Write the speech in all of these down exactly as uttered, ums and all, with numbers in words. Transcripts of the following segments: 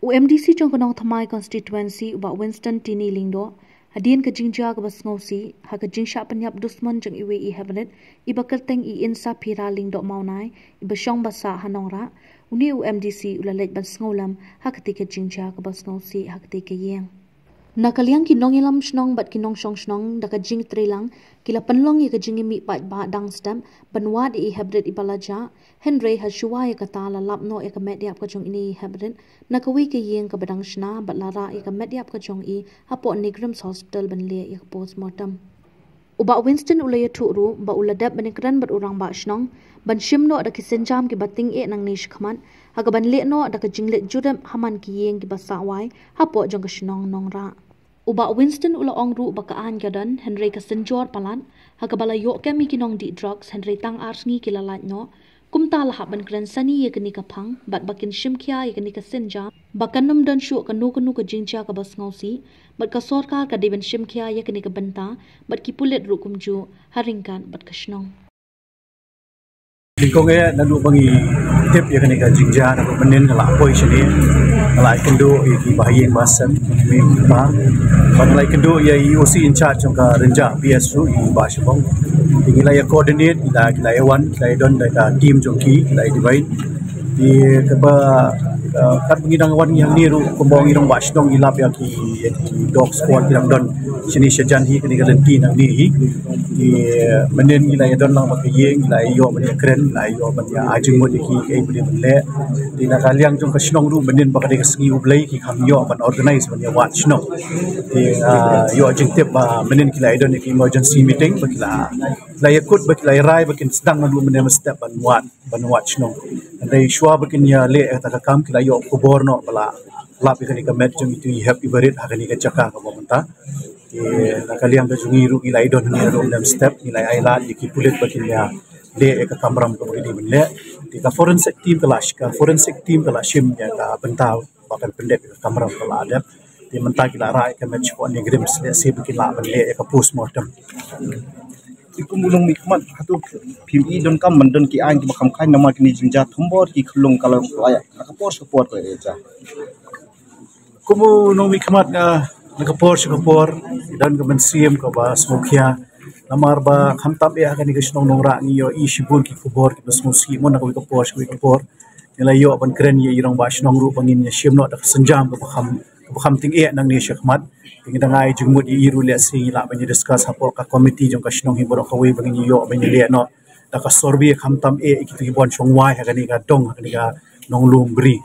U MDC jong ka Nongthymmai Constituency, u Bah Winston Tini Lyngdoh, hadien ka jingjia kaba sngewsih ha ka jingshah pynïap dusmon jong iwei i heprit iba kyrteng i Insaphira Lyngdoh Mawnai, iba shong ba sah ha Nongrah, une u MDC u la leit ban sngewlem ha katei ka jingjia kaba sngewsih ha katei ka ïing. Na ka liang ki nongïalam shnong bad ki nongshong shnong, da ka jingtreilang, ki la pynlong ïa ka jingïamih paidbah dang step ban wad ïa i heprit iba la jah. Hynrei ha shuwa ïa kata la lap noh ïa ka met ïap ka jong ine i heprit na kawei ka ïing kaba dang shna, bad la rah ïa ka met ïap ka jong i hapoh NEIGRIHMS Hospital ban leh ïa ka postmortem. U Bah Winston u la ïathuh ruh ba u la dep ban ïakren bad u rangbah shnong ban shim noh da ki sienjam kiba tyngeh nangne shakhmat, ha kaban leh noh da ka jingleit jurip ha man ki ïing kiba sah wai hapoh jong ka shnong Nongrah. U Bah Winston u la ong ruh ba ka aiñ ka don, hynrei ka synjor palat, ha kaba la ïoh kem ïa ki nongdih drugs, hynrei tang ar sngi ki la lait noh. Kumta la hap ban kren sani ïa kane ka phang, bad ba kin shim khia ïa kane ka sienjam, ba kan ym don shuh kano kano ka jingjia kaba sngewsih, bad ka sorkar ka dei ban shim khia ïa kane ka bynta, bad ki pulit ruh kumjuh, ha ryngkat bad ka shnong. Nyngkong eh, naduh ba ngi tip ïa kane ka jingjia, naduh mynnin nga la poi shane, nga la ïakynduh ïa ki bahaïing bahasem, ki mei ki pa, bad nga la ïakynduh ïa i OC in charge jong ka Rynjah PS ruh, i Bah Shabong. Te ngi la ïa coordinate, ngi la, ngi la ïa wan, ngi la ïa don da ka team jong ki, ngi la ïa divide. Te kaba, uh, katba ngi dang wan ngi hangne ruh, kumba ngi dang wad shnong, ngi lap ïa ki, ïa ki dog squad ki dang don shane shajan hi, kane ka lynti nangne hi. Te mynnin ngi la ïa don lang bad ka ïing, ngi la ïa ïoh ban ïa kren, ngi la ïa ïoh ban ïa ai jingmut ïa ki, kaei ba dei ban leh. Te na ka liang jong ka shnong ruh mynnin ba ka dei ka sngi U Blei, ki kham ïoh ban organize ban ïa wad shnong. Te, ah, ïoh jingtip ba mynnin ki la ïa don ïa ki emergency meeting, ba ki la, ki la ïa kut, ba ki la ïa rai ba kin sdang naduh mynne mynstep ban wad, ban wad shnong. Hynrei shuwa ba kin ïa leh ïa kata ka kam, ki la ïoh khubor noh ba la lap ïa kane ka met jong itu i hep iba rit ha kane ka jaka kaba mynta. Te na ka liang ka jong ngi ruh, ngi la ïa don hangne ruh mynstep, ngi la ïa ai lad ïa ki pulit ba kin ïa leh ïa ka kamram kaba ki dei ban leh. Te ka forensic team ka la sh-, ka forensic team ka la shim ïa ka bynta ba kan pyndep ïa ka kamram ka la dep. Te mynta ki la rah ïa ka met shapoh NEIGRIHMS, lehse ba kin lah ban leh ïa ka postmortem. Te kum u nongmihkhmat, hato phim i donkam ban don ki aiñ kiba kham khlaiñ namar kine jingjia thombor ki khyllung ka la ïa, na ka por sha ka por ka la ïa. Kum u nongmihkhmat, ah, na ka por sha ka por, i don ka mynsiem kaba sngewkhia. Namar ba khamtam eh ha kane ka shnong Nongrah ngi ïohi shibun ki khubor kiba sngewsih mo na kawei ka por sha kawei ka por. Ngi la ïoh ban kren ïa i rangbah shnong ruh ba ngin ïa shim noh da ka sienjam kaba kham, kaba kham tyngeh nangne shakhmat. Te ngi dang ai jingmut ïa i ruh, lehse ngi lah ban ïa discuss hapoh ka committee jong ka shnong hi baroh kawei ba ngin ïa ïoh ban ïa leh noh da ka survey khamtam eh ïa kito ki ban shong wai ha kane ka dong, ha kane ka Nonglum Bri.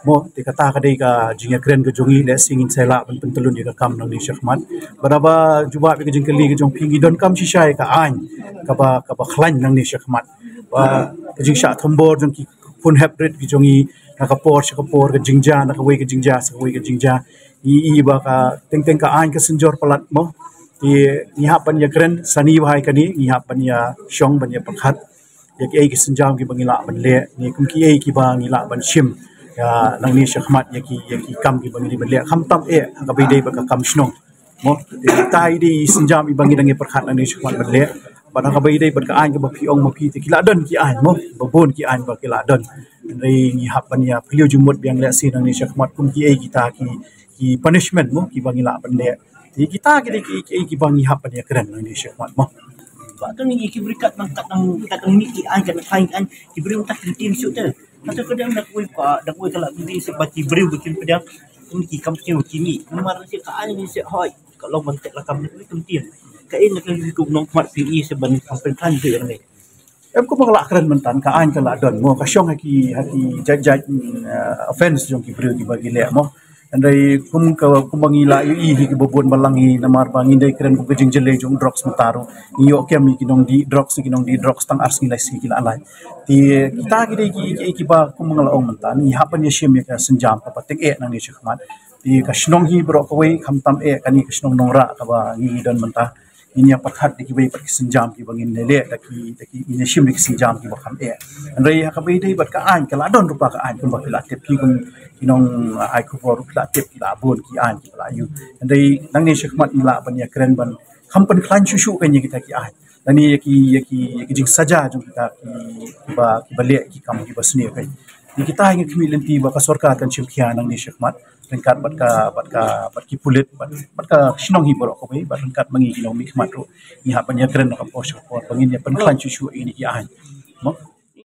Mo, te kata ka dei ka jingïakren ka jong ngi, lehse ngin sa lah ban pyntyllun ïa ka kam nangne shakhmat. Bad haba jubab ïa ka jingkylli ka jong phi, ngi donkam shisha ïa ka aiñ kaba, kaba khlaiñ nangne shakhmat. Ba ka jingshah thombor jong ki khun hep rit ki jong ngi, na ka por sha ka por, ka jingjia na kawei ka jingjia sha kawei ka jingjia, ngi i ba ka teng teng ka aiñ ka synjor palat mo. Te ngi hap ban ïakren sani bha ïa kane, ngi hap ban ïa shong ban ïa pyrkhat ïa kiei ki sienjam kiba ngi lah ban leh, ne kum kiei kiba ngi lah ban shim ïa nangne shakhmat ïa ki, ïa ki kam kiba ngi dei ban leh, khamtam eh ha kaba ïadei bad ka kam shnong. Mo, te kita i dei i sienjam iba ngi dang ïa pyrkhat nangne shakhmat ban leh. Bad ha kaba ïadei bad ka aiñ kaba phi ong ma phi, te ki la don ki aiñ mo, ba bun ki aiñ ba ki la don. Hynrei ngi hap ban ïa phylliew jingmut biang, lehse nangne shakhmat kum kiei kita ki, ki punishment mo kiba ngi lah ban leh. Te kita ki dei ki, ki, kiba ngi hap ban ïakren nangne shakhmat mo. Ba ka ngi ki briew kat nang, kat nang, kat nang mih ki aiñ, kat nang khlaiñ ki aiñ, ki briew ta ki tim shu te. Hato ka dang da kawei pa, da kawei ka la bidi se ba ki briew ba kin pdiang. Kum ki kam ki ki mih. Namar se ka aiñ ni se hoi. Ka long ban tek la kam ni kum tim. Ka in ka ki kum nongkhmat phi i se ban kam pynkan te ïa ni. Em, kumba nga la kren mynta, ka aiñ ka la don mo, ka shong ha ki, ha ki jait jait, mm, eh, offense jong ki briew kiba ki leh mo. Hynrei kum ka, kumba ngi la ïohi hi kiba bun balang hi, namar ba ngin dei kren kum ka jingjyllei jong drugs mynta ruh, ngi ïoh kem ïa ki nongdih drugs, ki nongdih drugs tang ar sngi lai sngi ki la lait. Te kita ki dei ki, ki, kiba kumba nga la ong mynta, ngi hap ban ïa shim ïa ka sienjam kaba tyngeh nangne shakhmat. Te ka shnong hi baroh kawei, khamtam eh kane ka shnong Nongrah kaba ngi don mynta, ngin ïa pyrkhat da kiwei pat ki sienjam kiba ngin leh, da ki, da ki, ngin ïa shim da ki sienjam kiba kham eh. Hynrei ha kaba ïadei bad ka aiñ, ka la don ruh pa ka aiñ, kumba phi la tip, phi kum ki nong, ah, ai khubor ruh phi la tip, ki la bun ki aiñ kiba la ïoh. Hynrei nangne shakhmat ngi lah ban ïakren ban kham pynkhlaiñ shuh shuh kein ïa kita ki aiñ. Lane ïa ki, ïa ki, ïa ki jingsaja jong kita ki, kiba, kiba leh ki kam kiba sniew kein. Ngi kita hi ngi khmih lynti ba ka sorkar kan shim khia nangne shakhmat ryngkat bad ka bad ka bad ki pulit bad bad ka shnong hi baroh kawei bad ryngkat ma ngi ki nongmihkhmat ruh ngi hap ban ïakren na ka por sha ka por ba ngin ïa pynkhlaiñ shuh shuh ïa kine ki aiñ. Mo?